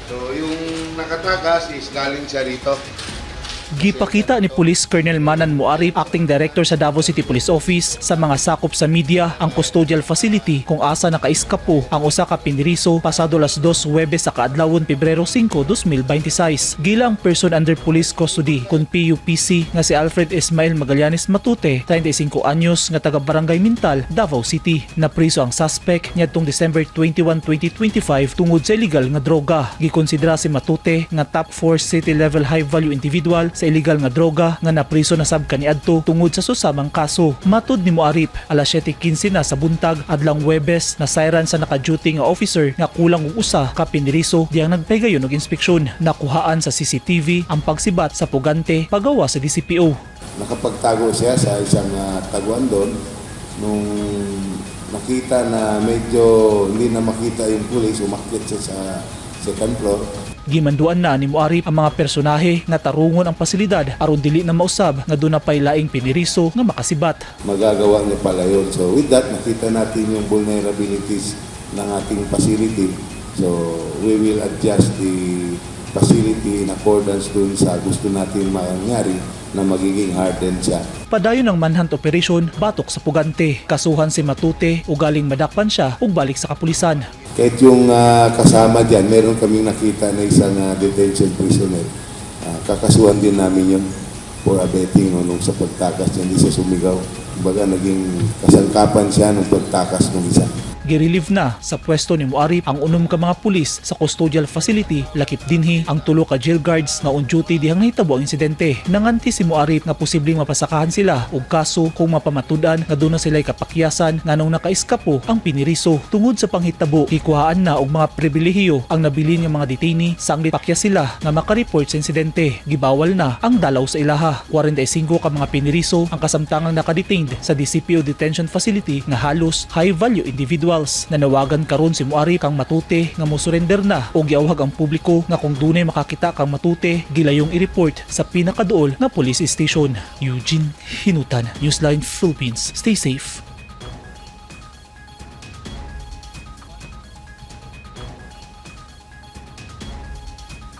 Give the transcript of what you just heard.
So yung nakatakas is galing siya rito. Gipakita ni Police Colonel Manan Muarip, Acting Director sa Davao City Police Office, sa mga sakop sa media ang custodial facility kung asa nakaiskapo ang usa ka piniriso pasado las 2 Huwebes sa kaadlawon, Pebrero 5, 2026. Gila ang person under police custody kon PUPC nga si Alfred Ismail Magallanes Matute, 35 anyos, nga taga Barangay Mintal, Davao City. Napriso ang suspect niadtong December 21, 2025 tungod sa illegal nga droga. Gikonsidera si Matute nga top 4 city level high value individual sa illegal nga droga nga napriso na sab kaniadto tungod sa susamang kaso. Matud ni Muarip, alas 7:15 na sa buntag adlang Huwebes, na siren sa naka-duty nga officer nga kulang og usa ka piniriso diyang nagpaygayon og inspeksyon. Nakuhaan sa CCTV ang pagsibat sa pugante pagawa sa DCPO. Nakapagtago siya sa isang taguan doon. Nung nakita na medyo hindi na makita yung pulis, umakyat siya sa second floor. Gimanduan na ni Muarip ang mga personahe nga tarungon ang pasilidad aron dili na mausab nga duna pay laing piniriso nga makasibat. Magagawa niya pala yun. So with that, nakita natin yung vulnerabilities ng ating facility. So we will adjust the facility in accordance dun sa gusto natin mangyari na magiging hardened siya. Padayon ang manhunt operation batok sa pugante. Kasuhan si Matute o galing madakpan siya ug balik sa kapulisan. Kahit yung kasama dyan, meron kaming nakita na isang detention prisoner. Kakasuhan din namin yun for abetting, no, nung sa pagtakas niya, hindi siya sumigaw. Kumbaga naging kasangkapan siya nung pagtakas ng isa. Girelieve na sa pwesto ni Muarip ang unom ka mga pulis sa custodial facility, lakip dinhi ang tulo ka jail guards nga on duty dihang nahitabo ang insidente. Nanganti si Muarip nga posibleng mapasakahan sila og kaso kung mapamatud-an nga duna sila'y kapakyasan nganong nakaiskapo ang piniriso. Tungod sa panghitabo, gikuhaan na og mga pribilehiyo ang nabilin nga mga detainee sanglit pakyas sila nga makareport sa insidente. Gibawal na ang dalaw sa ilaha. 45 ka mga piniriso ang kasamtangang nakadetained sa DCPO detention facility nga halos high value individuals. Nanawagan karon si Muarip kang Matute nga mo surrender na o giawhag ang publiko nga kung dunay makakita kang Matute, gilayong i-report sa pinakaduol nga police station. Eugene Hinutan, Newsline Philippines. Stay safe.